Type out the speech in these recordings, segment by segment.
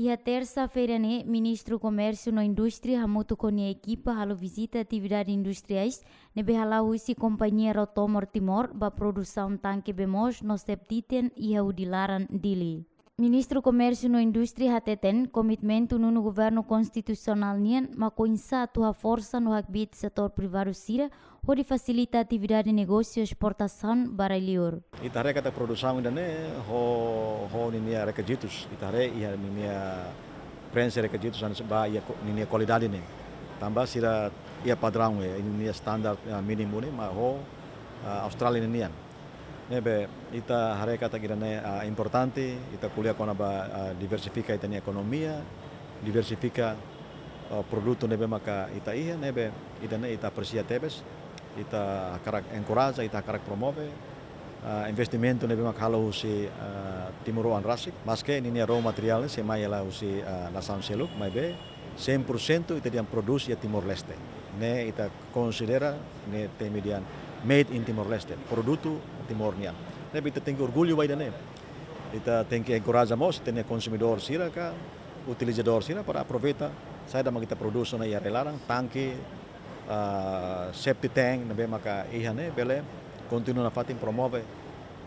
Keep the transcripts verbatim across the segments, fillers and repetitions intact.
Iha tersa-feira ne'e, Ministru Komérsiu no Indústria hamutuk ho nia ekipa halo vizita atividade industriais ne'ebé hala'o husi kompañia Rotomor Timor ba produsaun tanke bee moos no septiten iha Udilaran, Dili. Ministru Komérsiu no Indústria hateten komitmentu nonu governu konstitusionál nian mak oinsá atu haforsa no hakbiit setór privadu sira hodi fasilita atividade negósiu esportasaun ba rai-liur. Ita haree katak produsaun ida-ne'e ho, ho ninia rekizitus. Ita haree iha ninia preenxe rekizitus hanesan ba iha ko-, ninia kualidade ne'e. Tanba sira iha padraun, eh, ninia standar, eh, mínimu ne'e mak ho, ah, Austrália ninian. Ne'ebé ita haree katak ida-ne'e, ah, importante, ita ko'alia kona-ba, ah, diversifika ita-nia ekonomia, diversifika, ah, produtu ne'ebé maka ita iha, ne'ebé ida-ne'e ita apresia tebes, ita hakarak enkoraja, ita hakarak promove, ah, investimentu ne'ebé maka halo husi, ah, timoroan rasik, maske ninia raw material ne'e sei mai hela husi, ah, nasaun seluk, maibé cem por cento ita dehan produz iha Timor-Leste. Ne'e ita konsidera ne'e temi dehan made in Timor-Leste, produtu Timor nian. Ne'ebé ita tenke orgullu ba ida-ne'e. Ita tenke enkoraja mós ita-nia konsumidór sira ka utilizadór sira para aproveita saida mak ita produz ona iha rai-laran, tanke, ah, septic tank ne'ebé maka iha ne'e bele kontinua nafatin promove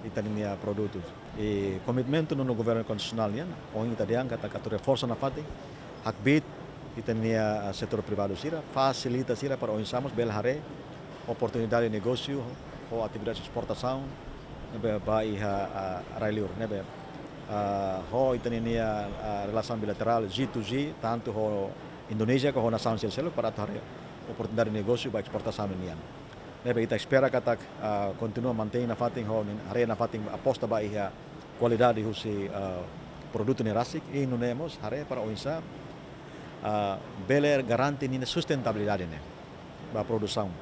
ita-nia produtus. I komitmentu nonu governu konstitusionál nian, ohin ita dehan katak atu reforsa nafatin, hakbiit ita-nia, ah, setór privadu sira, fasilita sira para oinsá mós bele haree oportunidade negósiu ho atividade esportasaun ne'ebé ba iha, ah, rai-liur ne'ebé, ah, ho ita-nia, ah, relasaun bilaterál G to G, tantu ho Indonézia ka ho nasaun seluk-seluk para atu haree oportunidade negósiu ba esportasaun nian. Ne'ebé ita espera katak, ah, kontinua mantein nafatin ho nin-, haree nafatin aposta ba iha kualidade husi, ah, produtu ne'e rasik, i nune'e mós haree para oinsá, ah, bele garante ninia sustentabilidade ne'e ba produsaun.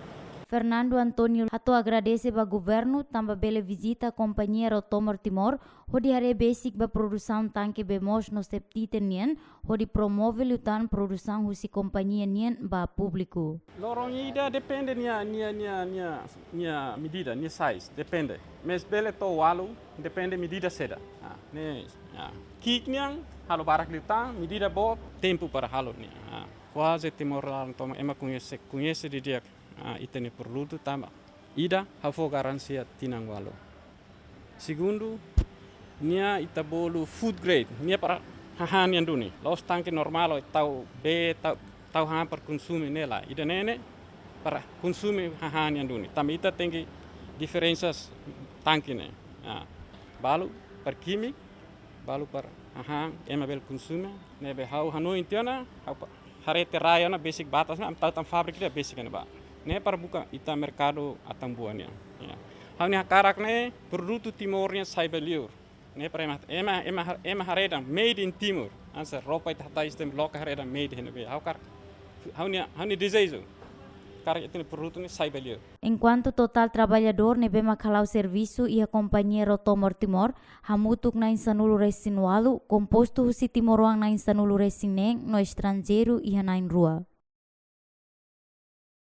Fernando António hato'o agradese ba governu tanba bele vizita kompañia Rotomor Timor, hodi haree besik ba produsaun tanke bee moos no septiten nian, hodi promove liután produsaun husi kompañia nian ba públiku. Loron ida depende nia, nia, nia, nia, nia medida, nia size, depende. Maibé bele to'o ualu, depende medida saida. Ah, ne'e, ah. Ki'ik nian, halo barak liután, medida boot, tempu para halo nia. Ah, kuaze timoroan tomak ema koñese, koñese didi'ak, ah, ita-nia produtu tanba ida, ha'u fó garantia tinan ualu. Segundu, nia ita bolu food grade, nia para hahán nian duni. La'ós tanke normál, tau bee, tau, tau han para konsume ne'e lae. Ida-ne'e ne'e para konsume hahán nian duni. Tanba ita tenke diferensa tanke ne'e. Ah, balu para kímika, balu para hahán, ema bele konsume, ne'ebé ha'u hanoin tiha ona, ha'u pa-, haree tiha rai ona besik batas ne'e, ami tau tan fábrika ida besik ne'ebá. Ne'e para buka ita merkadu Atambua nian. Ya. Ha'u-nia hakarak ne'e, produtu Timor nian sai ba liur. Ne'e para ema, ema, ema har-, ema haree dehan made in Timor. Hanesan roupa ita hatais tempu loke haree dehan made iha ne'ebé. Ha'u hakarak, ha'u-nia, ha'u-nia dezeju. Hakarak ita-nia produtu ne'e sai ba liur. Enkuantu totál traballadór ne'ebé mak hala'o servisu iha kompañia Rotomor Timor, hamutuk na'in sanulu-resin-ualu, kompostu husi timoroan na'in sanulu-resin-neen no estranjeiru iha na'in-rua.